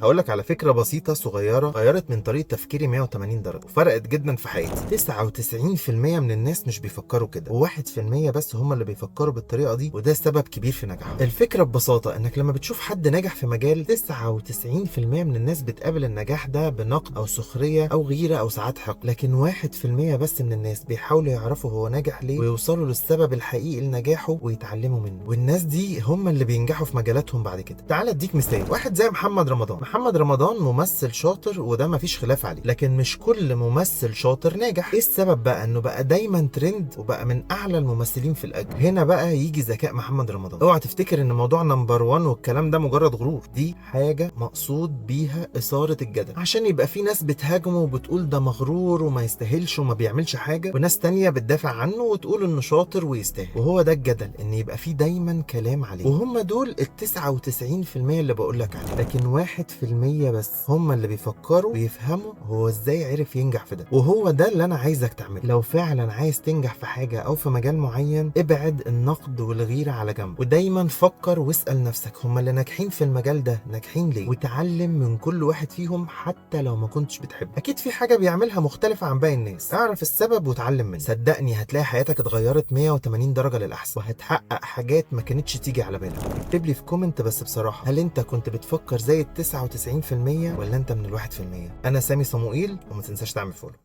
هقول لك على فكرة بسيطة صغيرة غيرت من طريقه تفكيري 180 درجه وفرقت جدا في حياتي. 99% من الناس مش بيفكروا كده، و1% بس هم اللي بيفكروا بالطريقة دي، وده سبب كبير في نجاحهم. الفكرة ببساطة انك لما بتشوف حد ناجح في مجال، 99% من الناس بتقابل النجاح ده بنقد او سخرية او غيره او ساعات حقد، لكن 1% بس من الناس بيحاولوا يعرفوا هو ناجح ليه ويوصلوا للسبب الحقيقي لنجاحه ويتعلموا منه، والناس دي هم اللي بينجحوا في مجالاتهم بعد كده. تعال اديك مثال، واحد زي محمد رمضان. محمد رمضان ممثل شاطر وده مفيش خلاف عليه، لكن مش كل ممثل شاطر ناجح. ايه السبب بقى؟ انه بقى دايما ترند وبقى من اعلى الممثلين في الاجر. هنا بقى يجي ذكاء محمد رمضان. اوعى تفتكر ان موضوع number 1 والكلام ده مجرد غرور، دي حاجة مقصود بيها اثاره الجدل، عشان يبقى في ناس بتهاجمه وبتقول ده مغرور وما يستاهلش وما بيعملش حاجة، وناس تانية بتدافع عنه وتقول انه شاطر ويستاهل. وهو ده الجدل، ان يبقى في دايما كلام عليه، وهم دول ال 99% اللي بقول لك عليه، لكن 1% بس هم اللي بيفكروا ويفهموا هو ازاي عرف ينجح في ده. وهو ده اللي انا عايزك تعمله. لو فعلا عايز تنجح في حاجة او في مجال معين، ابعد النقد والغيرة على جنب، ودايما فكر واسال نفسك هم اللي ناجحين في المجال ده ناجحين ليه، وتعلم من كل واحد فيهم حتى لو ما كنتش بتحبه. اكيد في حاجة بيعملها مختلفة عن باقي الناس، اعرف السبب وتعلم منه. صدقني هتلاقي حياتك اتغيرت 180 درجه للاحسن، وهتحقق حاجات ما كانتش تيجي على بالك. اكتب لي في comment بس بصراحة، هل انت كنت بتفكر زي ال 99% ولا انت من ال 1%؟ انا سامي صموئيل، وما تنساش تعمل follow.